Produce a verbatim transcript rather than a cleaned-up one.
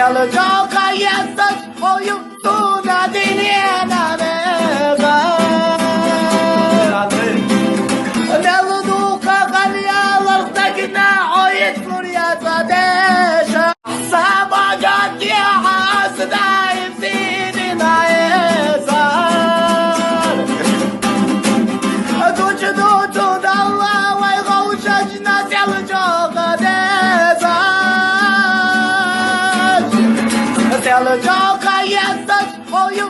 Селчука езаш, хойу туна динена меза. Мелу дука галиялар тагина оит лур язадеша. Сабаджат я хасдаим сидина эзар. Дучу дучу далла вай гаучачна Селчука деза. Селчука езаш, хойу